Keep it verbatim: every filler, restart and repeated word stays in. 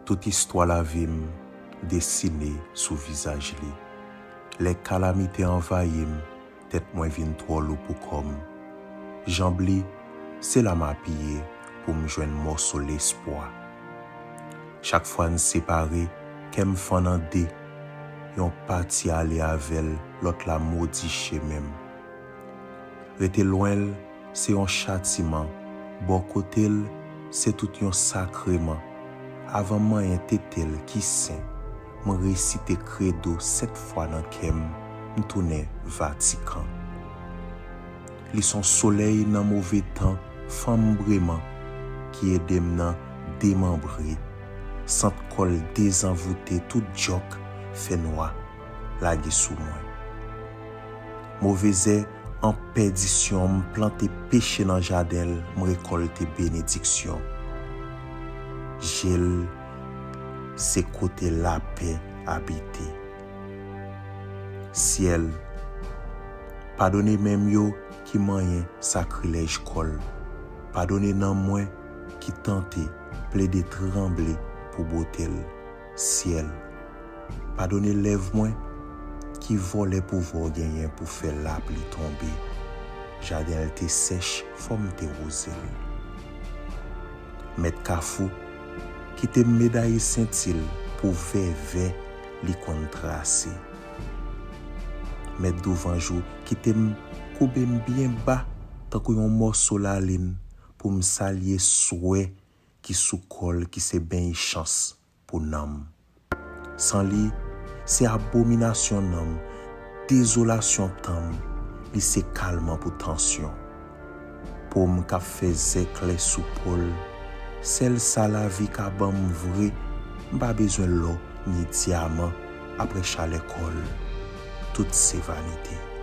Tout istwa lavi m desine sou vizaj li. Lè kalamite anvayi m, tèt mwen vin twò lou pou kò m. Janb li, se la m apiye pou m jwenn mòso lespwa. Chak fwa n separe, kè m fann an de. Yon pati ale avè l, lòt la modi chemen m. Rete lwen l, se yon chatiman. Bò kote l, se tout yon sakreman. Avan m manyen tete l ki sen, m resite kredo sèt fwa nan kè m, m tounen Vatikan. Li s on solèy nan move tan, fanm breman, ki ede m nan demanbre. Sant kò l dezanvoute tout djòk fènwa lage sou mwen. Move zè an pèdisyon, m plante peche nan jaden l, m rekòlte benediksyon. Je l, se kote lapè abite. Syèl, padone men m yo ki manyen sakrilèj kò l. Padone nanm mwen ki tante plede tranble pou bote l. Syèl, padone lèv mwen ki vòlè pouvwa w genyen pou fè lapli tonbe. Jaden l te sèch, fò m te woze l. Mèt Kafou, kite m medaye senti l pou vèvè li konn trase. Mèt Douvanjou, kite m koube m byen ba tankou yon mòso lalin pou m salye swè ki sou kò l ki se beny chans pou nanm. San li, se abominasyon nanm, dezolasyon tanm, li se kalman pou tansyon. Po m k ap fè zèklè sou po l, sèl sa lavi ka ban m vre, m pa bezwen lò ni dyaman apre chalè kò l. Tout se vanite.